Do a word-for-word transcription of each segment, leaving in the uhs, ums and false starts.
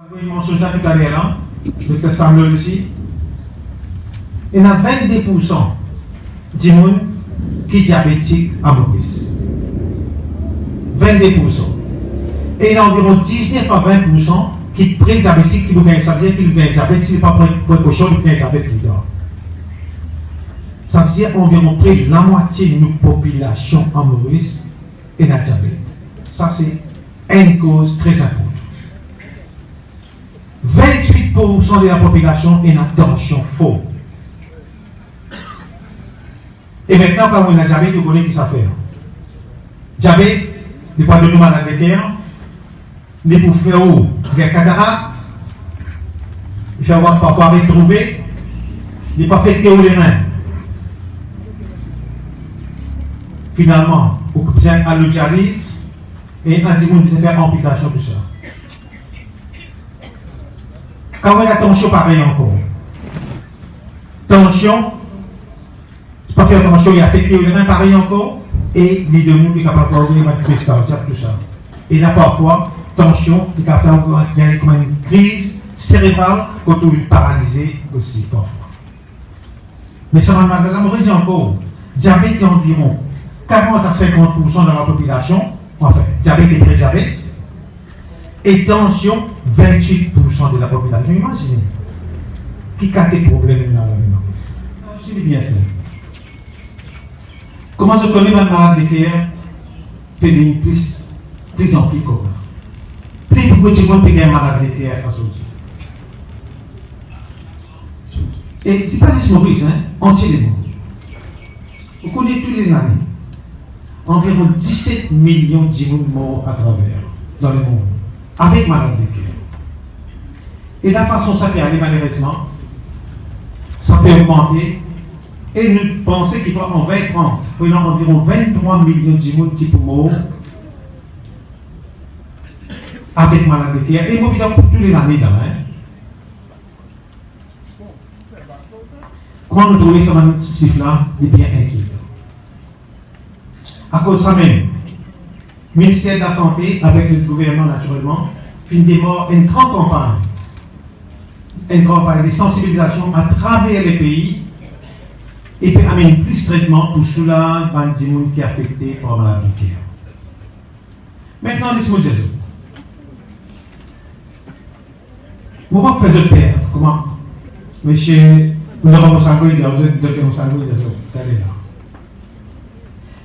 Wi, mo mensionn sa toutaler la, Dokter Samuel osi. Ena vennde poursan dimoun ki diabetik a Moris. Vennde poursan. E ena anviron diznef a vin poursan ki pre-diabetik, ki pou gagn, savedir ki pou gagn diabet, si li pa pran prekosion, li pou gagn diabet pli tar. Savedir anviron pre lamwatie nou popilasion a Moris ena diabet. Sa se enn koz tre inportan. Vintwit poursan de lapopilasion ena tansion for. E mintnan, kan ou ena diabet, ou kone ki sa fer. Diabet, li pou donn ou malad leker, li pou fer ou gagn katarak, li fer ou parfwa retrouve, li pou afekte ou lerin. Finalman, ou bizin al dializ, e enn dimoun bizin fer anpitasion, tou sa. Kan ou ena tansion, parey ankor. Tansion, si pa fer atansion, li afekte ou lerin, parey ankor, e li donn ou, li kapav fer ou gagn bann kriz kardiak, tou sa. E la, parfwa, tansion, li kapav fer ou gagn kouma enn kriz serebral, kot ou paralize osi, parfwa. Me sa bann malad la, mo redi ankor, diabet, anviron karant a sinkant poursan dan lapopilasion, anfin, diabet e pre-diabet, e tansion, vintwit poursan de lapopilasion. Imazine ki kalite problem ena la, ena la. Sa osi, li bien sinp. Kouma zot kone, bann malad leker pe vinn plis, plizanpli komin. Pli boukou dimoun pe gagn malad leker azordi. E se pa zis Moris, en, antie lemond. Ou kone, tou le lane, anviron diset milion dimoun mor atraver dan lemond avek malad leker. E lafason sa pe ale, malerezman, sa pe ogmante, e nou panse ki an vin trant, pou ena anviron vinn-trwa milion dimoun ki pou mor avek malad leker. E mo bizin pou tou le lane la, en. Kouma nou trouve sa bann sif la, li bien inkietan. Akoz sa mem, Minister Lasante, avek nou gouvernman, natirelman, finn demar enn gran kanpagn, enn kanpagn de sansibilizasion atraver lepei, e pe amenn plis tretman pou soulaz bann dimoun ki afekte par malad leker. Mintnan, les mo dir zot. Mo pa fer zot per, kouma misie Laurent Monsangoué dir, Dokter Monsangoué dir zot, gade la.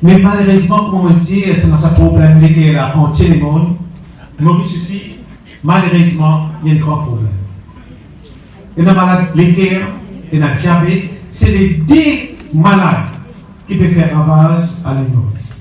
Me malerezman, kouma mo dir, ena sa problem leker la antie lemond, Moris osi, malerezman, ena enn gran problem. Ena malad leker, ena diabet, se le de malad ki pe fer ravaz a Lil Moris.